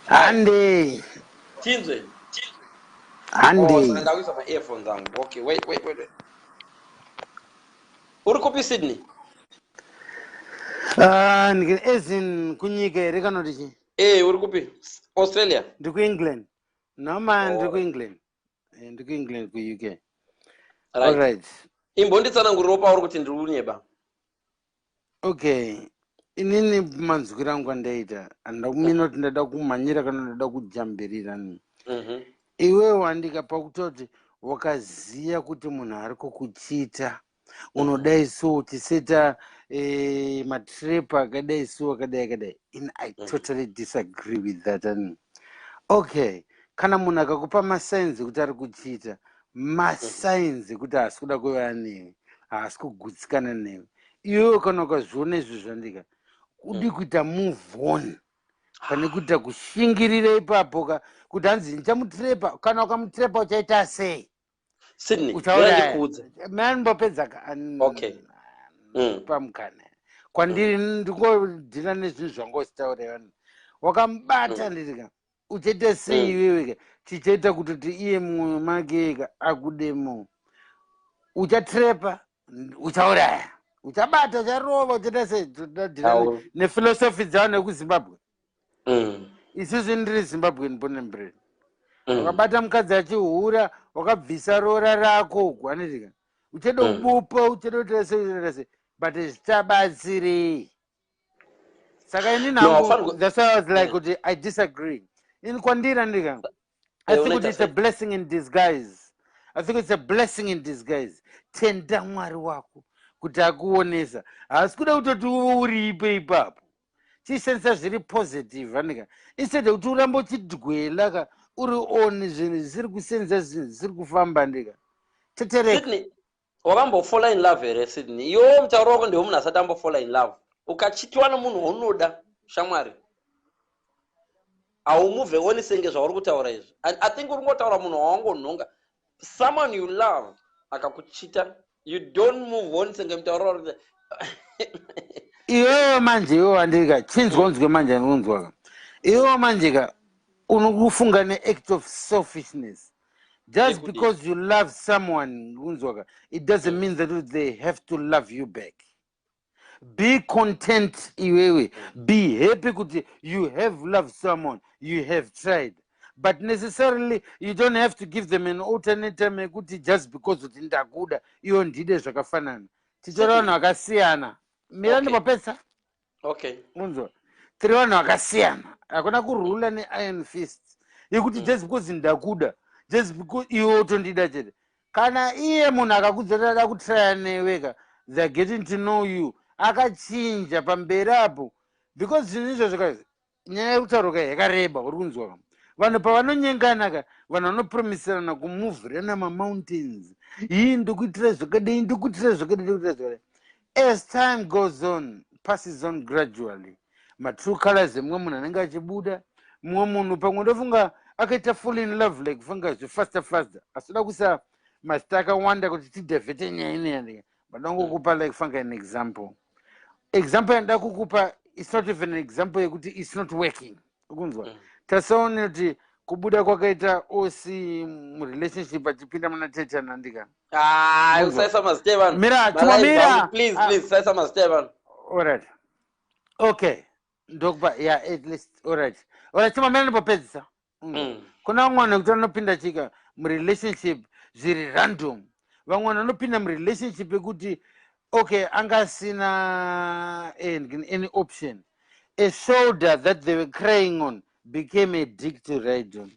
Hande. Tinzwe. Oh, Hande. saka ndakuisa maearphones angu. Okay, wait, wait, wait, wait. Uri kupi, Sydney? Ah, as in kunyika here kana kuti chii? Uri kupi? Australia? NdikuEngland. Noma, ndikuEngland. NdikuEngland, kuUK. Alright. Imbonditsananguriro pauri kuti ndiri kunyeba. Okay, inini manzwiro angu andaita, handida kumina kuti ndada kumhanyira kana ndada kujambirira ni. Iwewe wandika pakutoti wakaziya kuti munhu ari kukuchita, unodai so uchiseta matrap akadai so, akadai, akadai. In I totally disagree with that. And okay, kana munhu akakupa masigns ekuti ari kuchita, masigns ekuti haasi kuda kuva newe, haasi kugutsikana newe, iwewe kana ukazviona izvo zvandika udi kuita move on pane kuita kushingirira ipapo ka, kuti hanzi ndichamutrepa. Kana ukamutrepa, uchaita sei? Sydney, Uchauraya. ndikuudze. Manimbopedza. Okay. Pamukana kwandiri, ndingodhila nezvinhu zvanga uchitaura vanhu wakamubata, nditika uchaita sei? Iwewe ka, chichaita kutoti iye mumwoyo make ka akudemo, uchatrepa, uchauraya, uchabata, ucharova, uchaita sei? Todadhila nephilosophy dzavanhu vekuZimbabwe. Isusu, ndiri Zimbabwean born and bred. Wakabata mukadzi achihura, wakabvisa rora rako uku, anotika uchada kubupa, uchada kuita sei, uchaita sei, but zvichabatsirei? Saka ini No, nangu, that's why I was like kuti I disagree. Ini kwandiri, andika, I think kuti Unoita it's a sei? blessing in disguise. I think it's a blessing in disguise. Tenda Mwari wako kuti akuonesa, haasi kuda kutoti uve uripo ipapo. Chishandisa zviri positive, anika, instead yekuti urambe uchidwela ka uri on zvinhu zvisiri kusenza, zvinhu zvisiri kufamba, ndika tetereka. Sydney, wakambofalla in love here, Sydney? Iwewo mutauro wako ndewe munhu asati ambofalla in love. Ukachitiwa nemunhu waunoda, shamwari, haumove on senge zvauri kutaura izvi. And I think uri kungotaura munhu wawangonhonga. Someone you love akakuchita, you don't move on senge mutauro wauri kuita. Iwewe manje, iwe wandika chinzwa, unzwe manje, andikunzwa ka. Iwewe manje ka, unokufunga neact of selfishness just Yekudii? because you love someone, unzwa ka, it doesn't mean that they have to love you back. Be content iwewe, be happy kuti you have loved someone, you have tried, but necessarily you don't have to give them an alternative yekuti just because kuti ndakuda, iwo ndide zvakafanana. Titora vanhu vakasiyana. Mira, ndipapedza. Unzwa, tiri vanhu vakasiyana. Hakuna kurula neiron fist yekuti just because ndakuda, just because iwe utondida chete. Kana iye munhu akakudza kuti ada kutraya newe ka, they're getting to know you, akachinja pamberi apo, because zvinhu izvozvo ka, nyaya yekutaurwa yakareba, uri kunzwa ka? Vanhu pavanonyengana ka, vanhu vanopromisirana kumuvhirana mamountains, ii ndikuitira zvakadai, ndikuitira zvakadai, ndikuitira zvakadai. As time goes on, passes on gradually, matrue colors emumwe munhu anenge achibuda. Mumwe munhu pamwe ndofunga akaita fall in love like funga zvifaster faster, asida kuisa mazita akawanda kuti tidevhete nyaya inoyandika, but ndangokupa like fanga an example. Example yandida kukupa, it's not even an example yekuti it's not working, ukunzwa? Tasaone kuti kubuda kwakaita oc murelationship achipinda muna Tetana, andika? Ah, Unzwa. usaisa mazita evanhu. Mira, Malive chimamira. angu, please, Ah. please, usaisa mazita evanhu. Alright, okay, ndokupa, yeah, at least. Alright, chimamira, ndipopedzisa. Kuna vamwe vanhu vekuti vanopinda chika murelationship zviri random. Vamwe vanhu vanopinda murelationship yekuti okay, anga asina any option. A shoulder that they were crying on became a dick to ride on.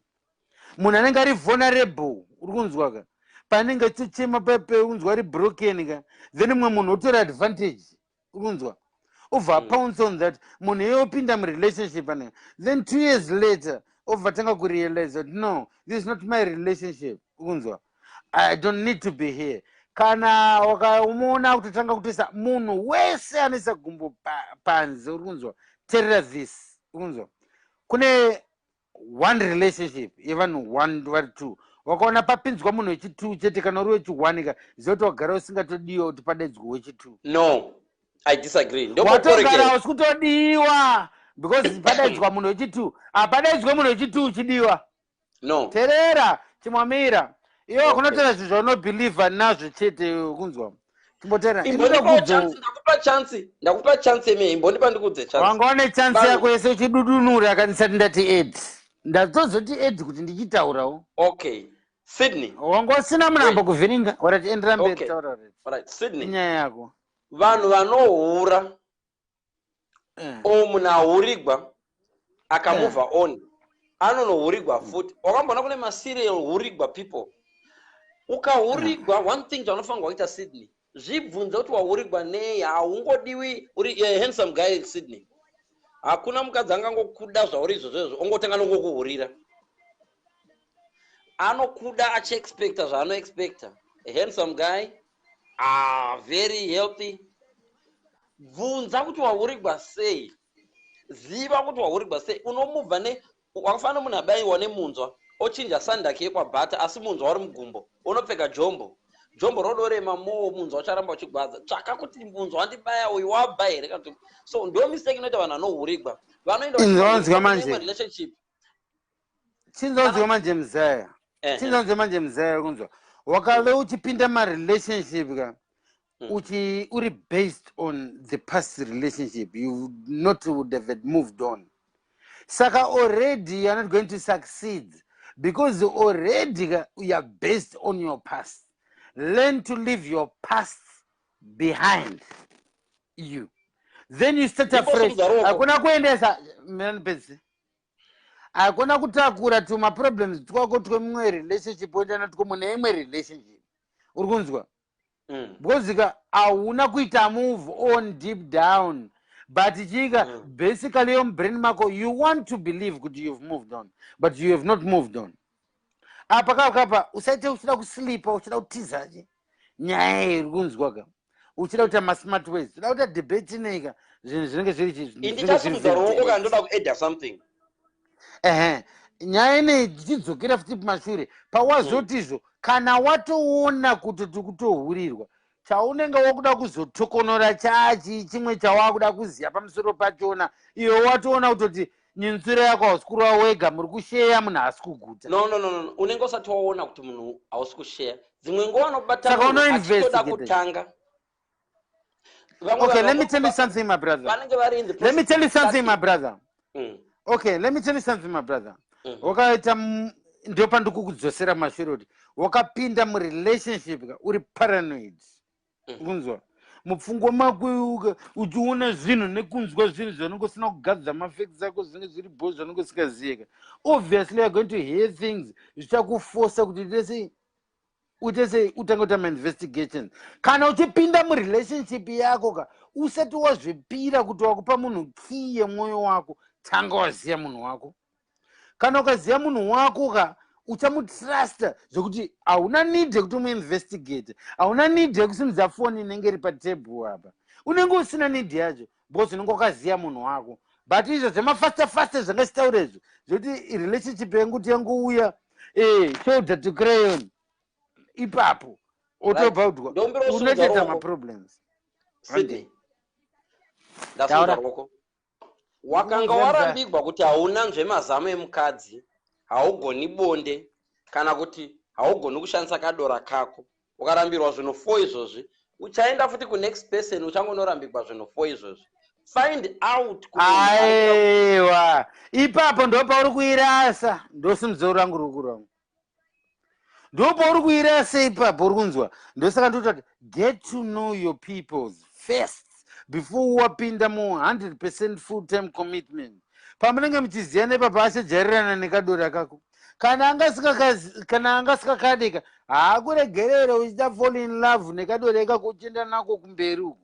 Munhu anenge ari vulnerable, uri kunzwa ka? Paanenge achichema pepe, unzwa, ari broken ka, then mumwe munhu otora advantage, uri kunzwa? Obva apounce on that munhu iye, opinda murelationship ane. Then 2 years later obva tanga kurealize that no, this is not my relationship, uri kunzwa? I don't need to be here. Kana wakamuona kutotanga kutoisa munhu wese anoisa gumbo panze, uri kunzwa? Terera this, uri kunzwa? Kune one relationship yevanhu one vari two, wakaona papinzwa munhu wechi2 chete, kana uri wechi1 ka, ziva kuti wagara usingatodiwa kuti padaidzwe wechi2. No, I disagree. Watogara Ndokukorekera. usi kutodiwa. Because padaidzwa munhu wechi2, hapadaidzwe munhu wechi2 uchidiwa. No. Teerera, chimwamira iwe. Okay. Kunotaura zvinhu zvaunobhilivha nazvo chete, kunzwa? Chimboteera. Imbondipawo chance. Ndakupa chance, ndakupa chance eme. Imbondipa ndikudze chance. Wanga wane chance Vanhu- yako yese uchidudunura kandisati ndati ed. Ndatozoti ed kuti ndichitaurawo. Okay, Sydney. Wanga usina munhu ambokuvhiringa. Alright, endera mberi. Okay. Taura, alright. Alright, Sydney. Inyaya yako. Vanhu vanohura o munhu ahurigwa akamove on, anonohurigwa futi. Wakamboona kune maserial hurigwa people? Ukahurigwa, one thing chaunofanirwa kuita, Sydney, zvibvunze kuti wahurigwa nei. Haungodiwi uri a handsome guy, Sydney. Hakuna mukadzi angangokuda zvauri izvozvo ongotanga nongokuhurira. Anokuda achiexpecta zvaanoexpecta. A handsome guy, ah, very healthy. Bvunza kuti wahurigwa sei. Ziva kuti wahurigwa sei. Unomubva ne wakafanana munhu abayiwa nemunzwa, ochinja sandaki yekwabhata, asi munzwa uri mugumbo, unopfeka jombo. Jombo rodorema moo, munzwa ucharamba uchigwadza. Tsvaka kuti munzwa wandibaya uyu wabva here kana kuti. So ndo mistake inoita vanhu vanohurigwa. Vanoenda Inzwa vachiita manje. imwe relationship. Chinzonzwa manje, muzaya. Chinzonzwa manje, muzaya. Kunzwa? Wakave uchipinda marelationship ka, uchi uri based on the past relationship, you would not would have had moved on. Saka already you are not going to succeed because already ka, you are based on your past. Learn to leave your past behind you, then you start Ndipo afresh. simudza ruoko. Hakuna kuendesa mirani, hakuna kutakura tumaproblems twako twemumwe relationship oenda natwo mune imwe relationship. Uri kunzwa? Because ka hauna kuita move on deep down, but chika basically yomubrain mako you want to believe kuti you've moved on, but you have not moved on. Apa kakapa usaite uchida kuslipa, uchida kutiza chi nyaya iyi. Uri kunzwa ka? Uchida kuita masmart ways, uda kuita debate neika zvinhu zvinenge zviri zvinenge zviri Indichasimudza very ruoko kana direct. ndoda kuadda something. Ehe, nyaya ineyi tichidzokera futi kumashure pawazotizvo, kana watoona kuti tikutohurirwa, chaunenge wakuda kuzotokonora chachi chimwe chawakuda kuziva pamusoro pachona, iwe watoona kutoti nyinzuro yako hausi kurova wega, muri kusheya, munhu haasi kuguta. No, no, no, no. Unenge usati waona kuti munhu hausi kusheya. Dzimwe nguva unobata Saka munhu achitoda unoinvestigate. kutanga. Vamwe Okay, vanhu let me tell you vanobata- something, my brother. vanenge vari in the Let me process tell you of something, my starting. brother. Okay, let me tell you something, my brother. Wakaita ndopandikukudzosera mashure kuti wakapinda murelationship ka uri paranoid. Kunzwa? Mupfungwa mako uchiona zvinhu nekunzwa zvinhu zvanenge usina kugadzira mafacts ako, zvinenge zviri bo zvanenge usingaziyeka. Obviously you are going to hear things zvichakufosa kuti uite sei, uite sei, utange kuita mainvestigation. Kana uchipinda murelationship yako ka, usati wazvipira kuti wakupa munhu key yemwoyo wako, tanga waziya munhu wako. Kana ukaziva munhu wako ka, uchamutrusta zvokuti hauna need yekuti umuinvestigate, hauna need yekusimudza foni inenge iri patebhuru apa. Unenge usina need yacho because unenge wakaziva munhu wako. But izvo zvemafasta fasta zvanga chitaura izvo zvokuti relationship yangu kuti yangouya shoulder to crayon ipapo, otobhaudwa, Ndombera usumudza unotoita ruoko. maproblems. Sydney, ndasimudza Taura. ruoko. Wakanga Ndikuudza. warambigwa kuti hauna nzvemazamu emukadzi, haugoni bonde, kana kuti haugoni kushandisa kadora kako. Ukarambirwa zvinhu four izvozvi, uchaenda futi kunext person, uchangonorambigwa zvinhu four izvozvi. Find out kuti munhu Aiwa, ipapo ndo pauri kuirasa. Ndosimudzoro rangu ruoko rwangu, ndo pauri kuirasa ipapo. Uri kunzwa? Ndosaka ndotati get to know your peoples first before wapinda mu100% full time commitment. Pamunenge muchiziyana ipapo, achajarirana nekadora kako. Kana anga asikakadika, haakuregerere uchida fall in love nekadora ikako uchienda nako kumberi uku.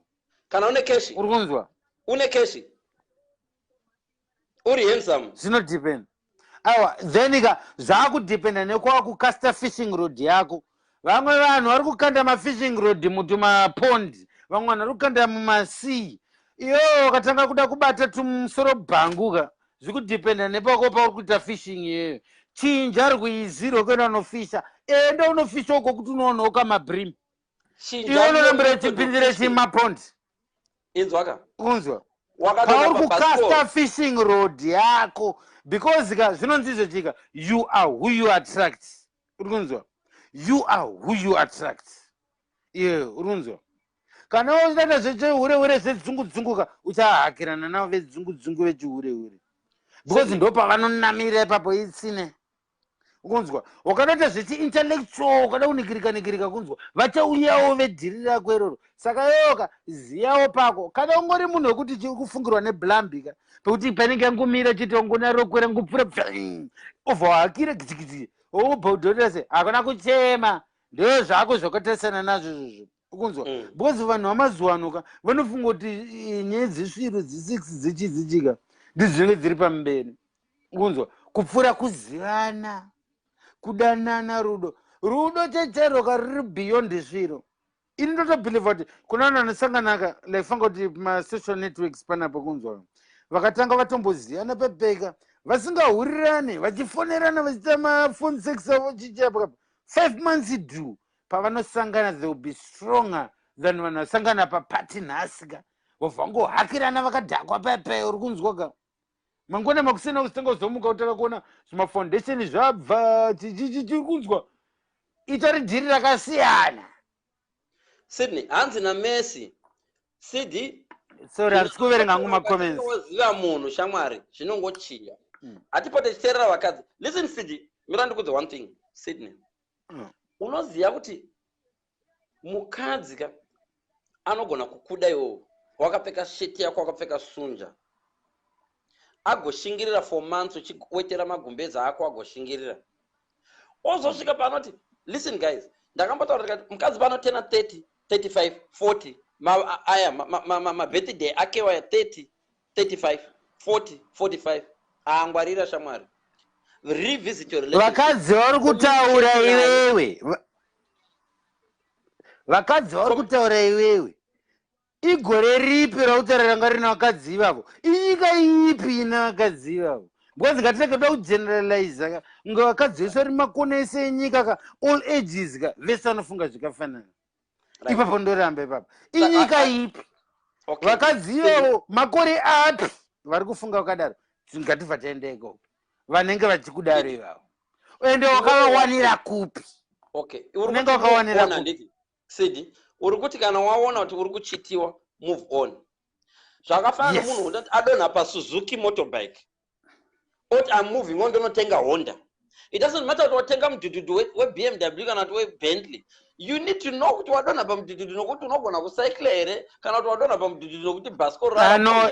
Kana une cash. Uri kunzwa? Une cash, uri handsome. Zvinodependa. Aiwa, then ka zvakudependa nekwakukasta fishing rod yako. Vamwe vanhu vari kukanda mafishing rod mutumapond, vamwe vanhu vari kukanda mumasea. Iwewe wakatanga kuda kubata tumusoro bhangu ka, zvikudependa nepako pauri kuita fishing iyeyo. Chinja rwizi rwekuenda unofisha. Enda unofisha uko kuti unoonawo kamabrim. Chinja Iwe unorambira method of uchipindira fishing. chimapond. Inzwaka. Kunzwa? Wakadonha Pauri pabhasikoro. Kukasta fishing rod yako, because ka zvinonzi izvo, you are who you attract. Uri kunzwa? You are who you attract. Iye, uri kunzwa? Kana uchidaita zvechihurehure, zvedzungudzunguka, uchahakirana navo vedzungudzungu, vechihurehure, because ndo pavanonamira ipapo itsine. Kunzwa? Wakadaita zvechiintellectual, ukada kunikirika nikirika, kunzwa, vachauyawo vedhiri rako iroro. Saka iyoka ziyawo pako. Kana ungori munhu wekuti chiri kufungirwa neblambi ka, pekuti panenge yangomira chete, wangona rokwe rangopfuura, obva wahakira gichigiji, wobva udhorera se hakuna kuchema. Ndo zvako zvakatarisana nazvo izvozvo, ukunzwa? Because vanhu vamazuva ano ka vanofunga kuti nyaya dzesviro, dzesex, dzechi dzechika ndidzo dzinenge dziri pamberi, ukunzwa, kupfuura kuzivana, kudanana, rudo. Rudo chechero ka ruri beyond sviro. Ini ndotobhilivha kuti kuna vanhu vanosanganaka, like fanga kuti masocial networks panapa, kunzwa, vakatanga vatomboziyana pepeka, vasingahurirane, vachifonerana, vachiita maphone sex avo chichiapa, 5 months do, pavanosangana they will be stronger than vanhu vasangana papati nhasi ka, vobva vangohakirana vakadhakwa pepe. Uri kunzwa ka? Mangwana makusena kuzotanga kuzomuka kutanga kuona zvimafoundation zvabva chichichi. Kunzwa? Itori dhiri rakasiyana. Sydney, hanzi naMessi cd. Sorry, handisi kuverenga hangu macomments. Waziva munhu, shamwari, zvinongochinja. Hatipote tichiteerera vakadzi. Listen, Cd, mira ndikudze one thing, Sydney. Unoziva kuti mukadzi ka anogona kukuda iwowo wakapfeka sheti yako, wakapfeka sunja, agoshingirira for months uchiwetera magumbezi ako, agoshingirira, ozosvika panoti, listen guys, ndakambotaura ndikati mukadzi panotena 30, 35, 40, aya mabirthday akewo aya, 30, 35, 40, 45, angwarira shamwari, revisit your relationship. Vakadzi vari kutaura iwewe, vakadzi vari kutaura iwewe, igore ripi rautaura ranga rina vakadzi ivavo? Inyika ipi ina vakadzi ivavo? Because ngatirege toda kugeneraliza ka, kunge vakadzi vese vari makona ese enyika ka, all ages ka, vese vanofunga zvakafanana. Ipapo ndoramba ipapo. Inyika ipi? Vakadzi ivavo makore api vari kufunga vakadaro? Ngativha taenda ikoko, vanenge vachikudaro ivavo, ende wakavawanira kupi? Okay. Unenge wakawanira kupi? Handiti Sidi, uri kuti kana waona kuti uri kuchitiwa, move on. Zvakafanana nemunhu unoti adonha paSuzuki motorbike, oti, "I'm moving on, ndonotenga Honda." It doesn't matter kuti watenga mudhudhudhu weBMW kana kuti weBentley. You need to know kuti wadonha pamudhudhudhu nokuti unogona kusaikla here, kana kuti wadonha pamudhudhudhu nokuti bhasikoro. Ah, no,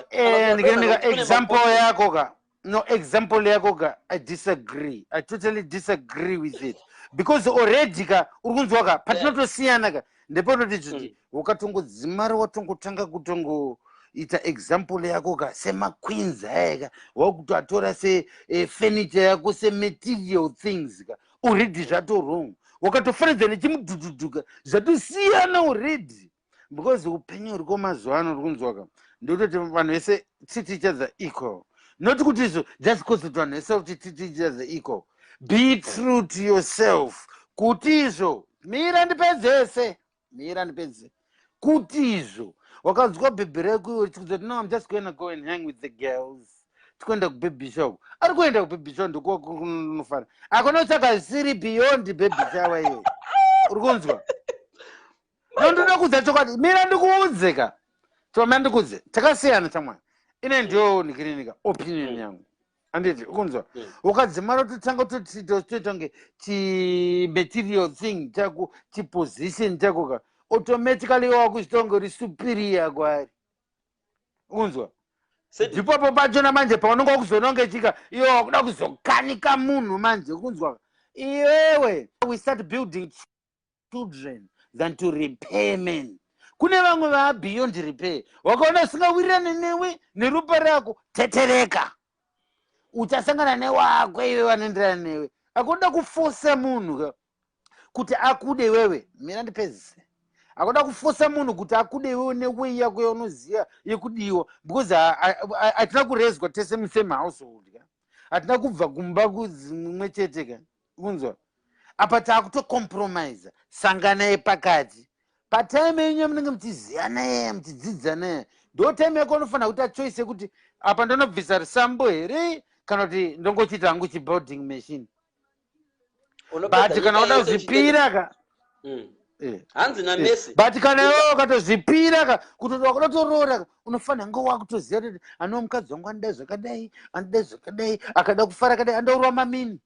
ndikanika example yako ka, no, example yako ka, I disagree, I totally disagree with it, because already ka, uri kunzwa ka, patinotosiyana ka ndepanoti zviti ukatongodzimara watongotanga kutongoita example yako ka semaqueens aya ka, wakutoatora sefurniture yako, sematerial things ka, already zvato wrong. Wakatofanidza nechimudhudhudhu ka, zvatosiyana already, because upenyu huriko mazuva ano, uri kunzwa ka, ndototi vanhu vese treat each other equal. Not kuti izvo just cause kuti vanhu vese kuti treat each other equal. Be true to yourself. Kuti izvo, mira ndipedzese, mira ndipedzise, kuti izvo wakanzwa bhebhi rako iwe richikudza kuti, "No, I'm just going to go and hang with the girls," tikuenda kubaby shower, ari kuenda kubaby shower ndokuwa. Akuna kutsvaga zvisiri beyond baby shower iyoyo, uri kunzwa? No, ndoda kuudza chokwadi. Mira ndikuudze ka, chomira ndikuudze, takasiyana chamwana. Ine ndiyo nikirinika opinion yangu, anditi ukunzwa? Ukadzimara kutotanga kutoita kunge chimaterial thing chako, chiposition chako ka, automatically wakuzvita kunge uri superior kwaari, ukunzwa? Ndipopo pachona manje paunonge wakuzoona kunge chika iwe wakuda kuzokanika munhu manje, kunzwa iwewe. We start building children than to repair men. Kune vamwe vaa beyond repair. Wakaona usingawirirane newe nerupa rako, tetereka, uchasangana newako iwe vanoenderana newe. Akuda kufosa munhu ka kuti akude iwewe, mira ndipedzise, akuda kufosa munhu kuti akude iwewe neway yako yaunoziva yekudiwa, because hatina kurezwa tese musame household ka, hatina kubva kumba mumwe chete ka, kunzwa? Apa taakutocompromisa. Sanganai pakati patime yenyu yamunenge muchiziyana, muchidzidzana, Ndo time yako unofanira kuita choice yekuti apa ndonobvisa rusambo here kana kuti ndongochiita hangu chibuilding machine. Unopedza But kana nyika uda yese uchitenda. kuzvipira ka, Hanzi naMessi. But kana iwewe ukatozvipira ka kuti wakuda kutoroora ka, unofanira kunge wakutoziva kuti anova mukadzi wangu anoda zvakadai, anoda zvakadai, akada kufara akadai, anoda kurova mamini,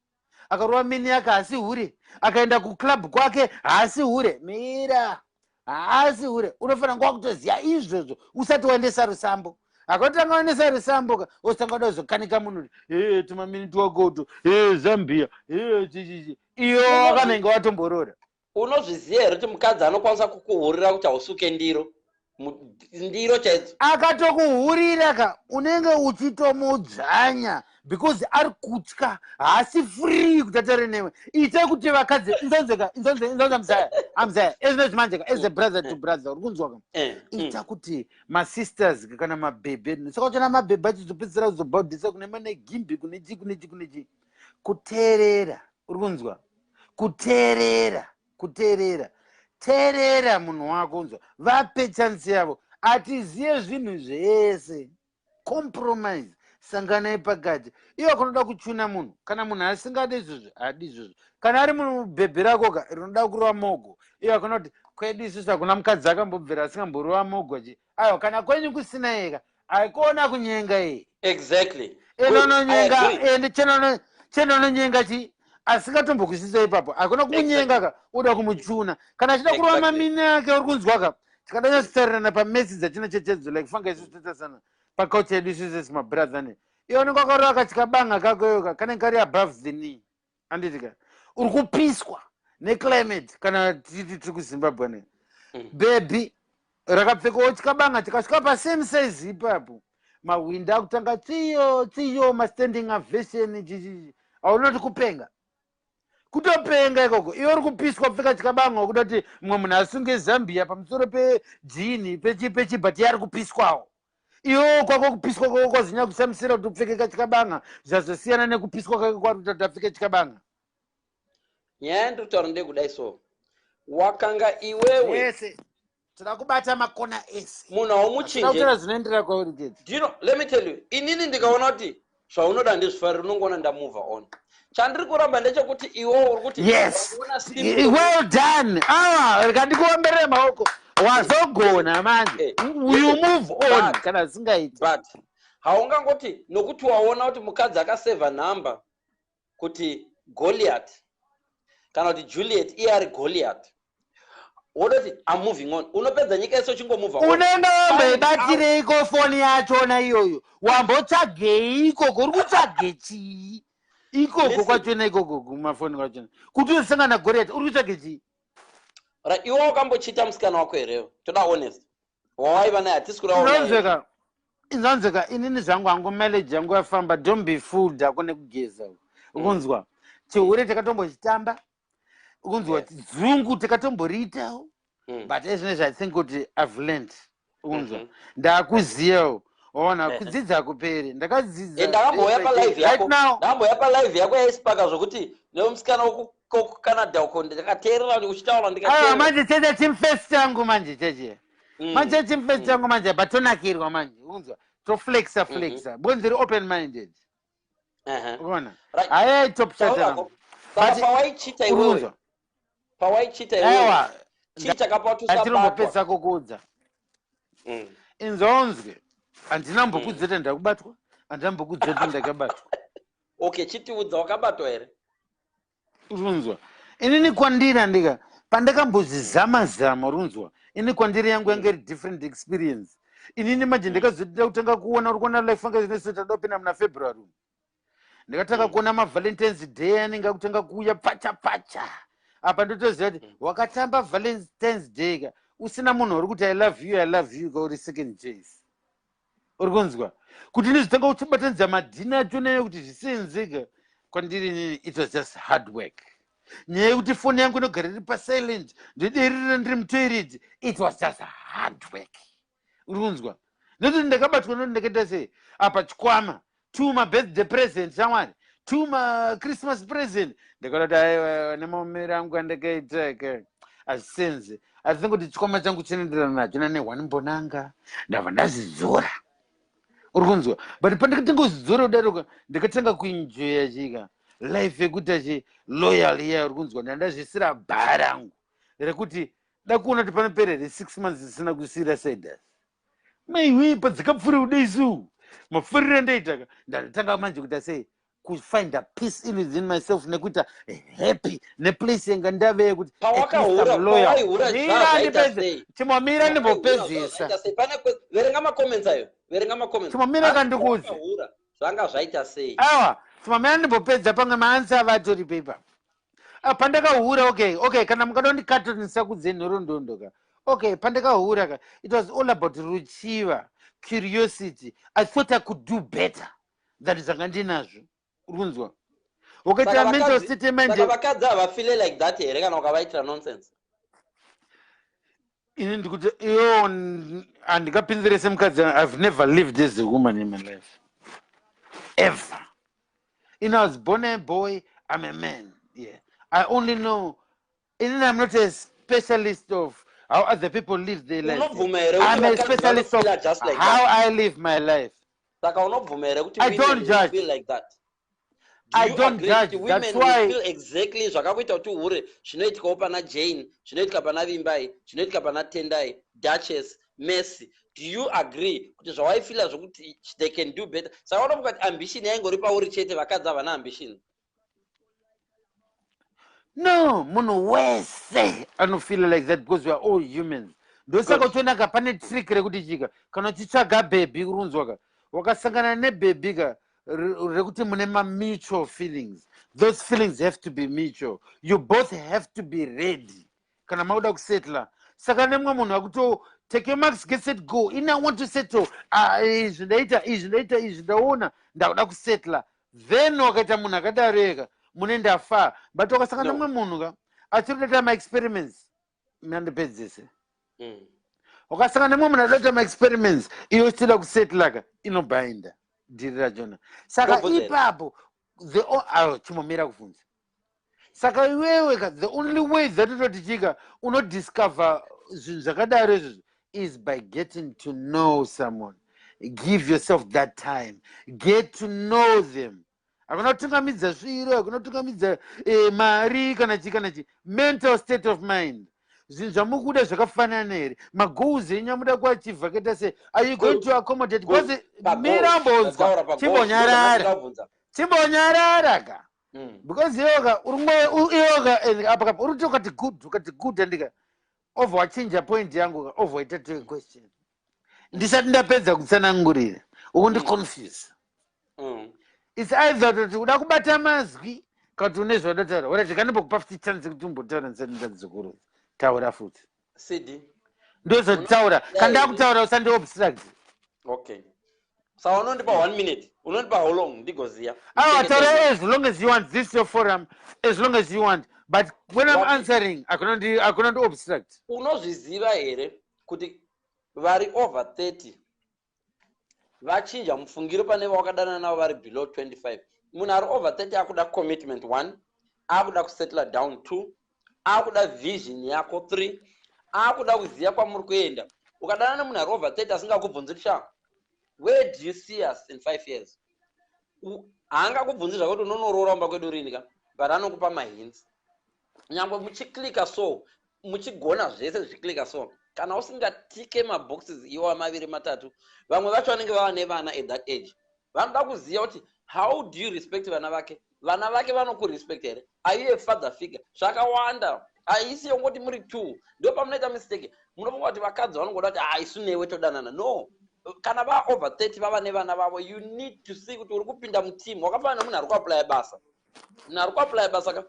akarova mini yake haasi hure, akaenda kuclub kwake haasi hure, mira, haasi hure. Unofanira kunge wakutoziva izvozvo usati waendesa rusambo. Akatanga waendesa rusambo ka, ositanga kuda kuzokanika munhu kuti e tumamini twakoto, e Zambia, e chichichi, iyo wakanenge watomborora. Unozviziva here kuti mukadzi anokwanisa kukuhurira kuti hausuke ndiro? Ndiro chaidzo. Akatokuhurira ka, unenge uchitomudzvanya because ari kutya, haasi free kuti ataure newe. Ite kuti vakadzi inzonzeka, inzonze, inzonza muzaya, amuzaya ezvinezvi manje ka, as a brother to brother, uri kunzwa ka? Ita kuti masisters kana mabhebhe, saka uchona mabhebhe achizopedzisira kuzobhaudhisa kune mane gimbi, kune chi, kune chi, kune chi. Kuteerera, uri kunzwa? Kuteerera, kuteerera, teerera munhu wako, unzwa? Vape chance yavo, atiziye zvinhu zvese. Compromise, sanganai pakati. Iwo kunoda kuchuna munhu, kana munhu asingadi izvozvo, haadi izvozvo. Kana ari mubhebhe rako ka rinoda kurova mogo, iwo akuna kuti kwedu isusu hakuna mukadzi akambobvira asingamborova mogo chi. Aiwa, kana kwenyu kusina yeka, haikuona kunyenga iyi. Good. I Enononyenga. agree. Ende chenononyenga chi asingatombokusisa ipapo, hakuna kumunyenga ka uda kumuchuna. Kana achida kurova mamini ake, uri kunzwa ka? Tikada nyatsotarirana pamesi dzatina chechedzo, like fanga isusu totasana pakaucha yedu isusu semabrother ne iwe unenge wakarova kachikabanga kako iyoka kanenge kari above the knee, anditi ka? Uri kupiswa neclimate kana titi tiri kuZimbabwe ne bhebhi rakapfekawo chikabanga chikasvika pasame size ipapo, mahwindi akutanga tsiyo tsiyo, mastanding ovation, chichichi. Haunoti kupenga? Kutopenga ikoko. Iwe uri kupiswa kupfeka chikabanga, wakuda kuti mumwe munhu asunge Zambia pamusoro pejini pechi pechi, but iye ari kupiswawo. Iwewo kwako kupiswa kwako kwazonya kushamisira kuti upfeke kachikabanga, zvazosiyana nekupiswa kwake kwari kuti apfeke chikabanga. Nyaya yandiri kutaura ndekudai, so wakanga iwewe Yese toda kubata makona ese. Munhu haumuchinje. Kutora zvinoenderera kwauri chete. Do you know, let me tell you, inini ndikaona kuti zvaunoda ndizvifariri, unongoona ndamove on. Chandiri kuramba ndechekuti iwewo uri kuti waona symptom. Well done. Awa rikandikuomberere maoko, wazogona manje. You move on kana zvisingaiti. But haungangoti nokuti waona kuti mukadzi akasevha nhamba kuti Goliath kana kuti Juliet, iye ari Goliath, wodoti I'm moving on. Unopedza nyika yese uchingomove on. Unenge wamboibatireiko foni yachona iyoyo? Wambotsvagei ikoko? Uri kutsvage chii ikoko? Listen. Kwachona ikoko kumafoni kwachona kuti uzosangana naGoliath, uri kutsvage chii? Right, iwe wakambochita musikana wako herewo? Toda honest. Wawaiva naye, hatisi kuda waunaye. Inonzweka, inzanzweka. Inini zvangu hangu mileage yangu yafamba, don't be fooled. Hakune kugeza ukunzwa. Chihure takatombochitamba, ukunzwa? Dzungu takatomboriitawo. But ezvinezvi I think kuti I've learned, ukunzwa? Ndakuziyawo, waona? Kudzidza hakuperi, ndakadzidza. Ndakambouya Day by day. palive yako. Right now Ndakambouya palive yako yaisipaka zvokuti nemusikana wokuCanada uko, ndakateerera uchitaura, Aiwa. ndikateerera. Manje cheche chimufesi changu manje cheche, manje chimufesi changu manje, batonakirwa manje, ukunzwa? Toflexa flexa because ndiri open minded. Ukaona? Hayai, top Taurako. chat. Saka But pawaichita iwewe, urunzwa? pawaichita iwewe, Aiwa. chii chakapa kuti usabatwa? Atinombopedza kukuudza. Inzonzwe, handina mbokudza kuti ndakubatwa, handina mbokudza kuti ndakabatwa. Okay, chitiudza, wakabatwa here? Urunzwa, inini kwandiri andika pandakambozvizama zama, urunzwa, ini kwandiri yangu yanga iri different experience. Inini manje ndakazotida kutanga kuona, uri kuona life anga zvineso, tada kupinda muna February umu. Ndakatanga kuona maValentines Day anenge akutanga kuuya pacha pacha. Apa ndotoziva kuti wakatamba Valentines Day ka usina munhu uri kuti "I love you, I love you" ka, uri second choice, uri kunzwa? Kuti ndizotanga kuchibatanidza madhina acho nayo kuti zvisenzeka kwandiri inini, it was just hard work. Nyaya yekuti foni yangu inogara iri pasilent, ndoderera ndiri mutoilet, it was just hard work, uri kunzwa? Nekuti ndakabatwa noti ndakaita sei apa, chikwama two mabirthday present, shamwari, two machristmas present. Ndakaona kuti aiwa, nemaomero angu andakaita ka, Hazvisenze. I think kuti chikwama changu chinoenderana nacho nane one mbonanga. Ndabva ndazvidzora, uri kunzwa? But pandakatanga kuzvidzora kudaroka, ndakatanga kuenjoya chika life yekuti achi loyal iya, uri kunzwa? Ndandazvisira bhaa rangu rekuti da kuona kuti panopera here 6 months zisina kusiyira sidas. Maiwe, padzikapfuura kudai, mapfuriro andaitaka, ndatanga manje kuita sei, kufind a peace in within myself nekuita happy neplace yanga ndave yekuti Pawakahura, pawaihura, zvaita sei? Chimomira ndimbopedzisa. Zvaita sei? Verenga macomments ayo, verenga macomments. Chimomira kandikuudze. Pawakahura, zvanga zvaita sei? Awa, chimomira ndimbopedza, pamwe maanswer avatoripo ipapo. Ah, pandakahura, okay, kana mukada kundikatonisa kudze nhoroondo ka, okay, pandakahura ka, it was all about ruchiva, curiosity. I thought I could do better than zvanga ndinazvo, uri kunzwa? Ukaita Saka mental state yemind. Saka vakadzi havafeel like that here kana ukavaitira nonsense? Ini ndikuti iyo handingapinzire semukadzi. I've never lived as a woman in my life ever. I was born a boy, I'm a man. Yeah, I only know inini, I'm not a specialist of how other people live their life. Unobvuma here kuti I'm a vakadzi specialist of vanofeela just like how that? I live my life. Saka unobvuma here kuti I women don't will judge. feel like that? Do I you don't agree judge. kuti women That's will why feel exactly zvakakuita kuti uhure zvinoitikawo pana Jane, zvinoitika pana Vimbai, zvinoitika pana Tendai, Duchess, Messi? Do you agree kuti zvawaifeela zvokuti they can do better, saka unofunga kuti ambition yaingori pauri chete, vakadzi havana ambition? No, munhu wese anofeel like that because we are all humans. Ndosaka Good. uchiona ka, pane trick rekuti chika, kana uchitsvaga bhebhi, urunzwa ka, wakasangana nebhebhi ka rekuti mune mamutual feelings. Those feelings have to be mutual. You both have to be ready kana makuda kusettla. Saka nemumwe munhu akuto take your marks, get set, go. In I want to settle. Ah, izvi ndaita, izvi ndaita, izvi ndaona, ndakuda kusettla. Then wakaita munhu akadaro ega, mune ndafa. But wakasangana No. nemumwe munhu ka achiri kutoita maexperiments, mandipedzise. Wakasangana nemumwe munhu adoita maexperiments, iwe uchitoda kusettla ka, inobhainda dhiri rachona. Saka Ndobvunza here? ipapo ayo, chimomira kubvunza. Saka iwewe ka, the only way that utoti chika unodiscover zvinhu zvakadaro izvozvo is by getting to know someone. Give yourself that time, get to know them. Hakuna kutungamidza sviro, hakuna kutungamidza mari kana chi kana chi. Mental state of mind, zvinhu zvamukuda zvakafanana here? Magoals enyu amuda kuachivha kaita sei? Are you going Good. to accommodate? Good. Because Pagoals. mira mbonzwa. Ndataura pagoals. Chimbonyarara. Ndakubvunza. Chimbonyarara ka. Because iwoka iwoka apa kapa uri kuti ukati good, ukati good, andika obva wachinja point yangu ka, obva waita to a question ndisati ndapedza kutsanangurira. Ukundiconfuse. It's either kuti uda kubata mazwi kana kuti une zvaunotaura. Alright, kandimbokupa futi chance kuti umbotaura ndisati ndadzokorora. Taura futi. Cd. Ndozotaura kana ndakutaura, usandiobstruct. Okay, saka unondipa one minute, unondipa how long ndigoziya? Awa, taura as long as you want. This is your forum, as long as you want, but when I'm answering, hakuna ndi obstruct. Unozviziva here kuti vari over 30 vachinja mufungiro pane vawakadanana navo vari below 25? Munhu ari over 30 akuda commitment one, akuda kusettle down two, akuda vision yako three, akuda kuziva kwamuri kuenda. Ukadanana nemunhu ari over 30 asingakubvunzi kuti, "Sha, where do you see us in 5 years?" Haangakubvunzi zvakuti unonoroora mumba kwedu rini ka, but anokupa mahints. Nyangwe muchiklika so, muchigona zvese zvichiklika so, kana usingatike maboxes iwa maviri matatu, vamwe vacho vanenge vava nevana at that age, vanoda kuziva kuti how do you respect vana vake, vana vake vanokurespect here, are you a father figure? Zvakawanda. Haisi yongoti muri two. Ndo pamunoita mistake, munofunga kuti vakadzi vanongoda kuti, "Ah, isu newe todanana." No, kana va over 30 vava nevana vavo, you need to see kuti uri kupinda muteam. Wakafanana nemunhu ari kuapplya basa. Munhu ari kuapplya basa ka,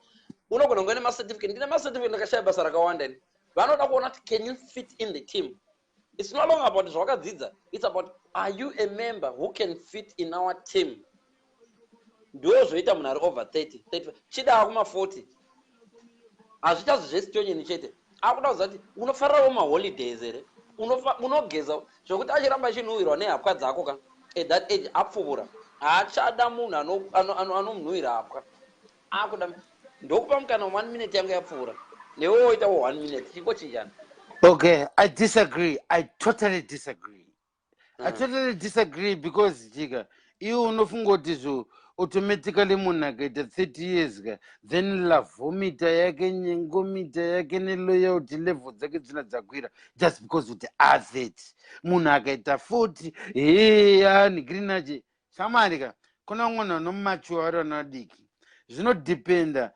unogona kunge nemacertificate. Ndine macertificate, ndakashaya basa rakawanda ini. Vanoda kuona kuti can you fit in the team. It's no longer about zvawakadzidza, it's about are you a member who can fit in our team. Ndo zvoita munhu ari over 30, 35, chidaa kuma40. Hazvichazi zvesitonyeni chete, akuda kuziva kuti unofarirawo maholidays here, unogeza zvokuti achiramba achinhuhwirwa nehapwa dzako ka. At that age apfuvura, haachada munhu anomunhuhwira hapwa, akuda. Ndokupa mukana, one minute yangu yapfuura. Newe woitawo one minute, chingochinjana. Okay, I disagree. I totally disagree. I totally disagree because, chika, iwe unofunga kuti zvo automatically munhu akaita 30 years ka, then love-o-meter yake, nyengo-meter yake neloyalty level dzake dzina dzakwira just because kuti a30. Munhu akaita 40, he anhikirinache shamwari ka. Kuna vamwe vanhu vanomachuwa vari vana vadiki. Zvinodhipenda.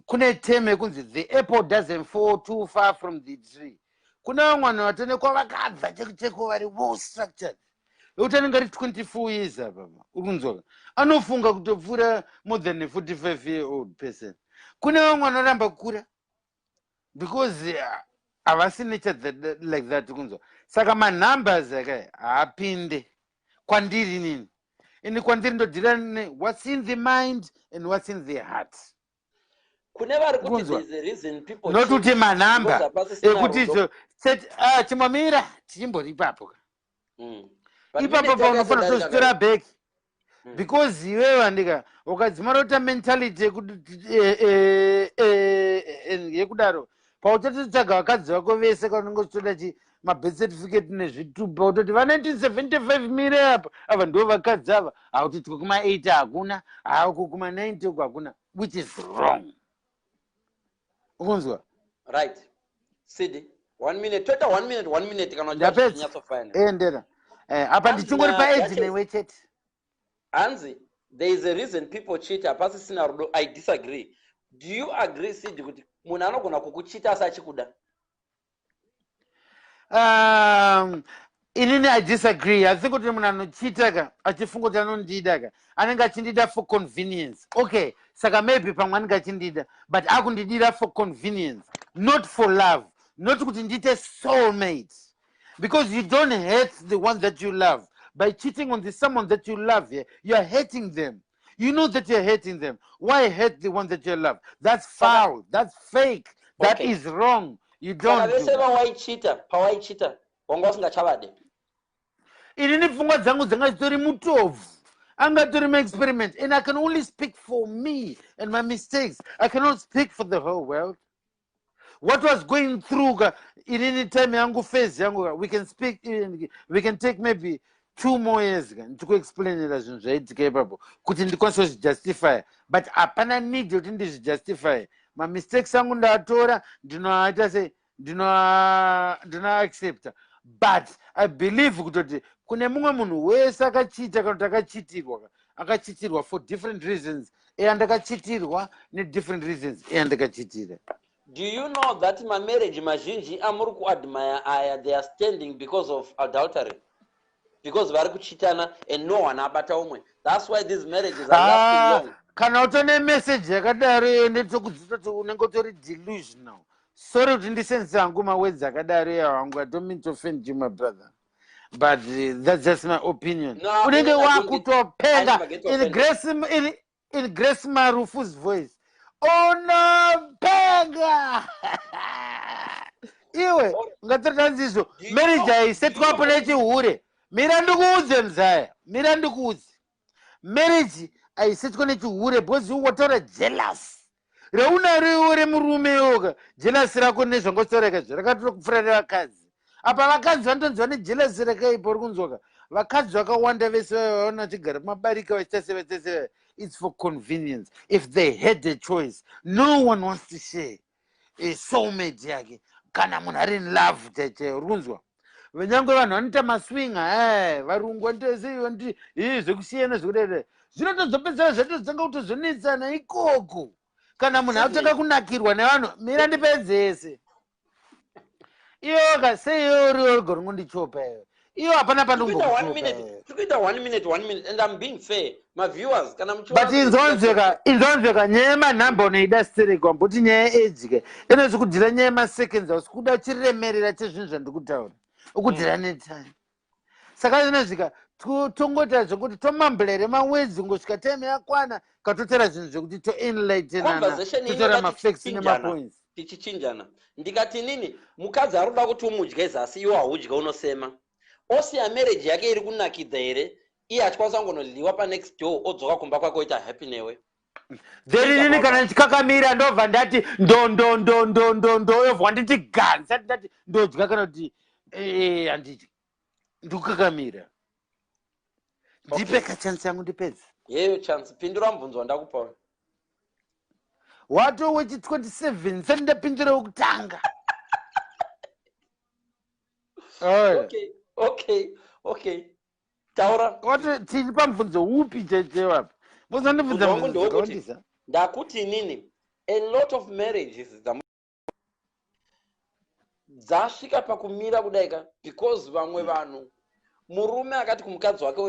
Kune term yekunzi "the apple doesn't fall too far from the tree". Kuna vamwe vanhu vatonekwa vakabva cheko cheko, vari well structured, vekuti anenge ari 24 years apa, uri kunzwaka, anofunga kutopfuura more than a 45-year old person. Kune vamwe vanoramba kukura because havasi nature like that, kunzwa. Saka manumbers akai haapinde kwandiri nini. Ini kwandiri ndodhira what's in the mind and what's in the heart. Kune vari kuti Kunzwa. there's a reason people Not kuti cheat manhamba because hapasisina ekuti rudo. izvo chimamira tichimbori ipapo. But Ipapo minute paunofanira yakazodarika kutozvitora back because iwewe andika ukadzimara kuita mentality yekudaro, pauchatotsvaga vakadzi vako vese kaunenge uchitoda chi mabirth certificate nezvitupa, utoti va1975 mire apa, ava ndo vakadzi ava, hautitwe kuma80 hakuna, hauku kuma90 uku hakuna, which is wrong, ukunzwa? Right, Sid, one minute. Toita one minute, one minute, kana Ndapedza. uchinyatsofina. Endera. Apa Hanzi ndichingori paage newe chete. Hanzi there is a reason people cheat, hapasisina rudo. I disagree. Do you agree, Sid, kuti munhu anogona kukuchita asi achikuda? Inini I disagree. I think kuti munhu anochita ka achifunga kuti anondida ka, anenge achindida for convenience. Okay, saka maybe pamwe anenge achindida, but akundidira for convenience, not for love, not kuti ndiite soulmate, because you don't hate the one that you love by cheating on the someone that you love. Here you are hating them. You know that you're hating them. Why hate the one that you love? That's foul, that's fake, that is wrong. You Saka don't do vese that. vawaichita, pawaichita wanga usingachavade? Inini pfungwa dzangu dzanga dzitori mutobvu, angatori maexperiment, and I can only speak for me and my mistakes. I cannot speak for the whole world, what was going through ka. Inini time yangu, phase yangu ka, we can speak, we can take maybe 2 more years ka ndikuexplainera zvinhu zvaitika ipapo kuti ndikwanise kuzvijustify, but hapana need yekuti ndizvijustify. Mamistakes angu ndatora, ndinoaita sei, ndinoaccepta, but I believe kutoti kune mumwe munhu wese akachiita kana kuti akachitirwa, akachitirwa for different reasons. Eya, ndakachitirwa nedifferent reasons. Eya, ndakachitira. Do you know that mamarriage mazhinji amuri kuadmire aya, they are standing because of adultery, because vari kuchitana and no one abata umwe? That's why these marriages are lasting long. Kana utone message yakadaro iyo, ndetokudzita kuti unenge utori delusional. Sorry kuti ndisenzise hangu mawords akadaro iyo hangu. I don't mean to offend you, my brother, but that's just my opinion. No, Unenge I don't I wakutopenga. never get In offended. Grace, in Grace Marufu's voice, unopenga iwe. Ungatori izvo marriage haisetwapo nechihure. Mira ndikuudze, muzaya, mira ndikuudze. Marriage haisetwa nechihure because wataura jealous reunaro iwe remurume iwoka. Jealous rako nezvangotaurika izvo rakatora kupfuura revakadzi. Apa vakadzi vanotonzi vane jealous rakaipa, uri kunzwaka? Vakadzi vakawanda vese vaona vachigara kumabarika, vachiita sei, vachiita sei, it's for convenience. If they had a choice, no one wants to share a soulmate yake kana munhu ari in love chaichaiyo, uri kunzwa? Nyange vanhu vanoita maswinga, varungu vanoita sei, vanoti ii zvekusiyana zvekudai, zvinotozopedzera zvatozotanga kutozonetsana ikoko kana munhu akutanga kunakirwa nevanhu. Mira ndipedzese. Iyoka sei iwe uri urigo ringondichopa iwe? Iyo hapana. Tiri kuita one minute. Pandingokuchopa. Tiri kuita one minute, one minute, and I'm being fair. Maviewers, kana muchiona But inzonzweka, inzonzweka, nyaya yemanhamba unoida stereki wamboti nyaya yeage ka inozi kudhira nyaya yemaseconds. Hausi kuda chiremerera chezvinhu zvandikutaura, ukudhira netime. Saka zvinozvika tongoita zvekuti tomambulere mawedzi, ngosvika time yakwana katotera zvinhu zvekuti toenlightenana. Conversation Totora inoda mafacts tichichinjana. nemapoints. Tichichinjana. Ndikati nini mukadzi ari kuda kuti umudye zasi, iwo haudye, unosema, osiya marriage yake iri kunakidza here, iye achikwanisa kungonodliwa panext door, odzoka kumba kwake oita happy newe? Then Think inini about kana that. Ndichikakamira, ndobva ndati ndo ndo ndo ndo ndo ndo, yobva nditi ga, ndisati ndati ndodya kana kuti handidyi, ndikukakamira. Ndipe kachance yangu ndipedze. Yeyo chance, pindura mubvunzo wandakupa. Wato wechi 27, ndisati ndapindura wekutanga. Okay, taura. Wato tiri pamubvunzo upi chechewapa? Muzandibvunza Mubvunzo wangu mubvunzo ndewekuti dzakawandisa. Ndakuti inini a lot of marriages dzasvika pakumira kudaika because vamwe vanhu, murume akati kumukadzi wake